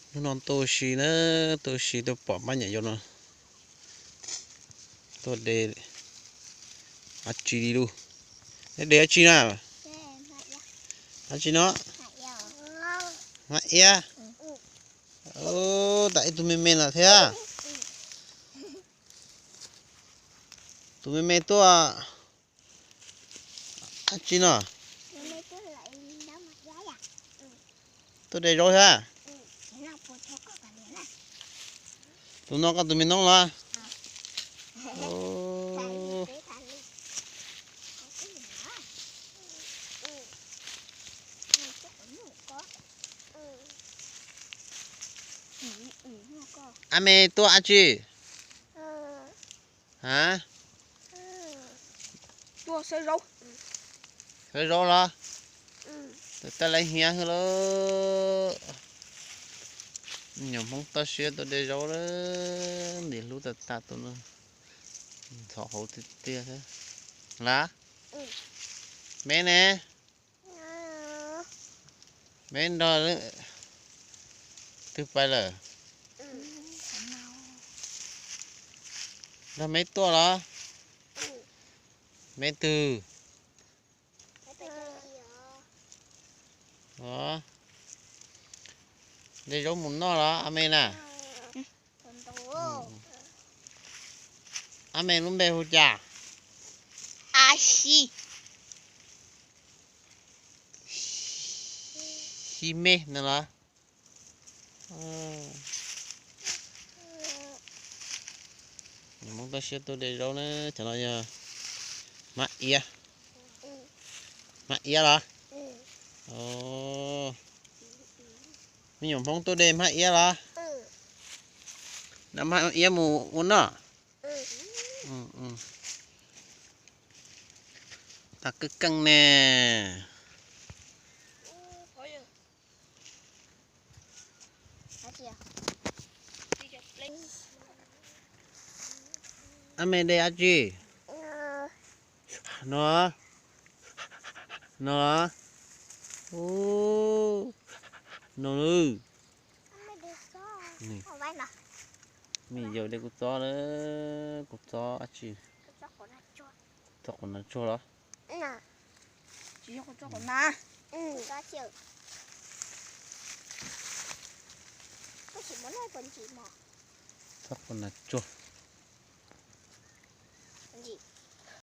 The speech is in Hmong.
Hnub no tuaj ua si na, tuaj ua si tuaj pom pab nyam yau no tuaj de dab tsi li lub. Neb de dab tsi na? Dab tsi no? Hmab iab. Tam ib tug me me no thiab. Tus me me tuaj dab tsi no? Tuaj de zaub thiab. Tus no koj tus me noob los? Ab me tuaj dab tsi? Ha? Xawb zaub los? Tus taj laib hiab hwb lauj. Nyuam Hmoob toj siab tuaj de zaub lawm, ntim hlub tag tag tus no. Ntxhov hauv tiag tiag thiab. Lab? Me ne? Me nrog twg pais lawm? Nrog me tuaj los? Me twg? De zaub mus noj los ab me na? Ab me lub npe hu cas? Ab si. Xib me no los? Nyuam Hmoob toj siab tuaj de zaub na, cov no yog hmab iab. Hmab iab los? Me nyuam Hmoob tuaj de hmab iab los? Noj hmab iab mus ua noj. Tag kawg keej ne. Ab me de dab tsi? No, no, no, me yawg de kuv txob na, kuv txob dab tsi? Txob qos nas tsuag los? Txob qos nas tsuag.